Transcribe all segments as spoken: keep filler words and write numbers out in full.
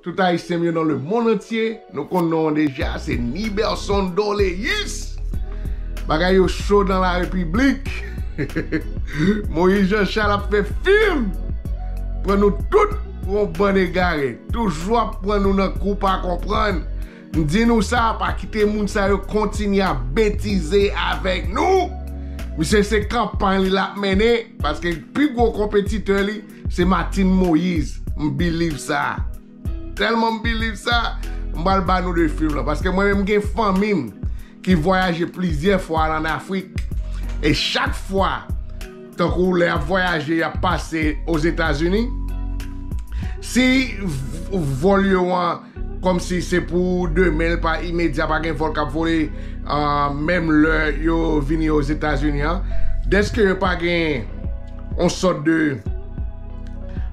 Tout Ayisyen m yo nan lemonn antye, nou konn non an deja, se Niberson Doléus. Bagay yo cho nan la repiblik. Moïse Jean Charles ap fè fim. Pran nou tout pou yon bann egare. Toujou ap pran nou nan kou pa konprann. M di nou sa, pa kite moun sa yo kontinye ap betize avèk nou. Misye se kanpay li l ap mennen, paske pi gwo konpetitè li, se Martine Moïse. M believe sa. Tèlman m believe sa, m pral ba nou de fim lan. Paske mwen menm gen fanmi m ki vwayaje plizyè fwa al ann Afrik. E chak fwa, tankou lè y ap vwayaje, y ap pase Ozetazini, si v- vòl yo an, kòmsi se pou demen, l pa imedya, pa gen vòl k ap vole, ah, menm lè yo vini Ozetazini an, dèske yo pa gen yon sòt de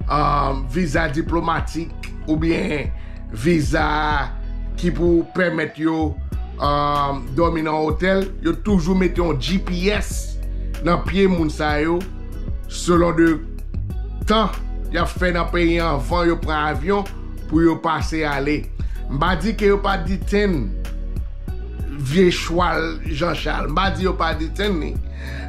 ah, viza diplomatik oubyen viza ki pou pèmèt yo ah, dòmi nan otèl, yo toujou mete yon G P S nan pye moun sa yo, selon de tan y ap fè nan peyi an anvan yo pran avyon pou yo pase ale. M pa di ke yo pa detenn vye chwal Jean Charles. M pa di yo pa detenn li.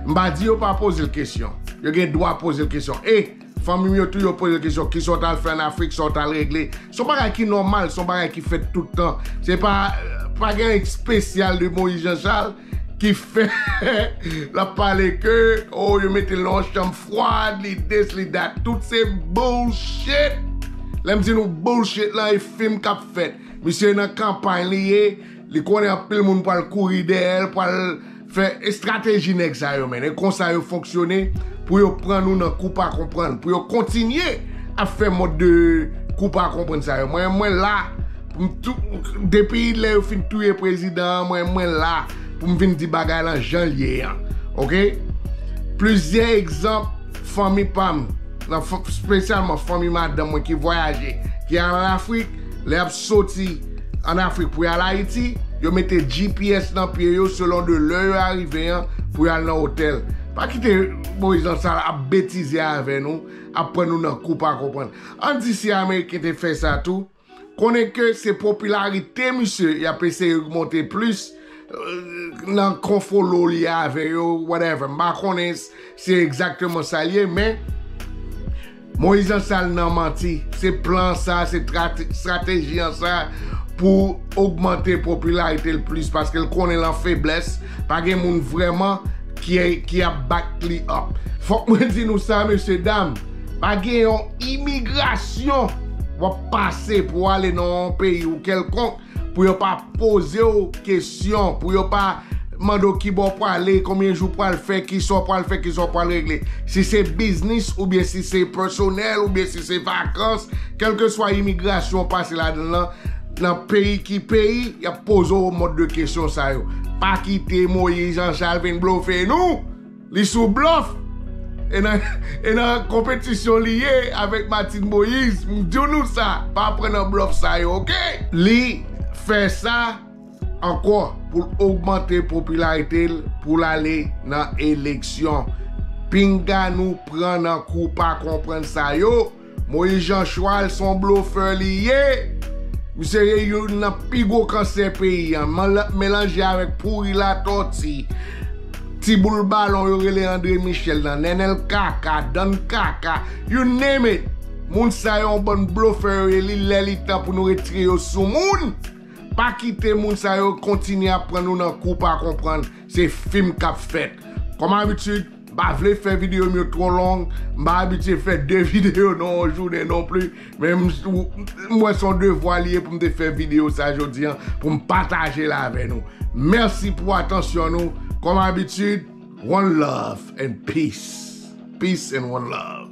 M pa di yo pa poze l kesyon. Yo gen dwa poze l kesyon. E fanmi m yo tou yo poze l kesyon, kisa w t al fè ann Afrik, sa w t al regle. Se yon bagay ki nòmal, se yon bagay ki fèt tout tan. Se pa, pa gen anyen espesyal de Moïse Jean Charles ki fè l ap pale ke, oh, yo mete l nan yon chanm fwad, li this, li that. Tout se bullshit. Lè m di nou bullshit lan, e fim k ap fèt. Misye nan kanpay li ye, li konnen anpil moun pral kouri dèyè l, pral fè estrateji nèg sa yo, men. E konsa yo fonksyone pou yo pran nou nan kou pa konprann, pou yo kontinye ap fè mòd de kou pa konprann sa yo. Mwen, mwen la, m tou, depi lè yo fin touye prezidan an, mwen, mwen la pou m vin di bagay lan jan l ye an. Oke? Plizyè egzanp fanmi pa m, nan, espesyalman fanmi madanm mwen ki vwayaje, ki al ann Afrik, lè y ap soti ann Afrik pou y al Ayiti, yo mete G P S nan pye yo selon de lè yo arive an pou y al nan otèl. Pa kite Moïse Jean Charles ap betize avè nou, ap pran nou nan kou pa konprann. Ann di si Ameriken te fè sa tou, konnen ke se popilarite misye y ap eseye ogmante plis, euh, nan konfolo li avè yo, whatever. M pa konnen s- se egzakteman sa l ye, men Moïse Jean Charles nan manti. Se plan sa, se trate- estrateji an sa pou ogmante popilarite l plis, paske l konnen l an feblès. Pa gen moun vrèman ki, ki ap back li up. Fòk mwen di nou sa, mesye dam, pa gen yon imigrasyon w ap pase pou ale nan yon peyi ou kèlkonk pou yo pa poze w kesyon, pou yo pa mande w kibò w prale, konbyen jou w pral fè, kisa w pral fè, kisa w pral regle. Si se biznis oubyen si se pèsonèl oubyen si se vakans, kèlkeswa imigrasyon w pase ladan l lan, nan peyi ki peyi, y ap poze w mòd de kesyon sa yo. Pa kite Moïse Jean Charles vin blofe nou. Li sou blòf. E nan, e nan konpetisyon li ye avèk Martine Moïse. M di nou sa, pa pran nan blòf sa yo, oke? Li fè sa ankò pou l ogmante popilarite l, pou l ale nan eleksyon. Pinga nou pran nan kou pa konprann sa yo. Moïse Jean Charles se yon blofè li ye. Misye ye youn nan pi gwo kansè peyi an. Mel- melanje avèk pouri latòti. Ti boul balon yo rele André Michel nan. Nènèl kaka, dann kaka. You name it. Moun sa yo yon bann blofè yo ye. Li lè li tan pou nou retire yo sou moun. Pa kite moun sa yo kontinye ap pran nou nan kou pa konprann. Se fim k ap fèt. Kòm abitid, m pa vle fè videyo m yo twò long. M pa abitye fè de videyo nan yon jounen non pli. Men m, m wè se yon devwa li ye pou m te fè videyo sa jodi an, pou m pataje l avè nou. Mèsi pou atansyon nou. Kòm abitid, one love and peace. Peace and one love.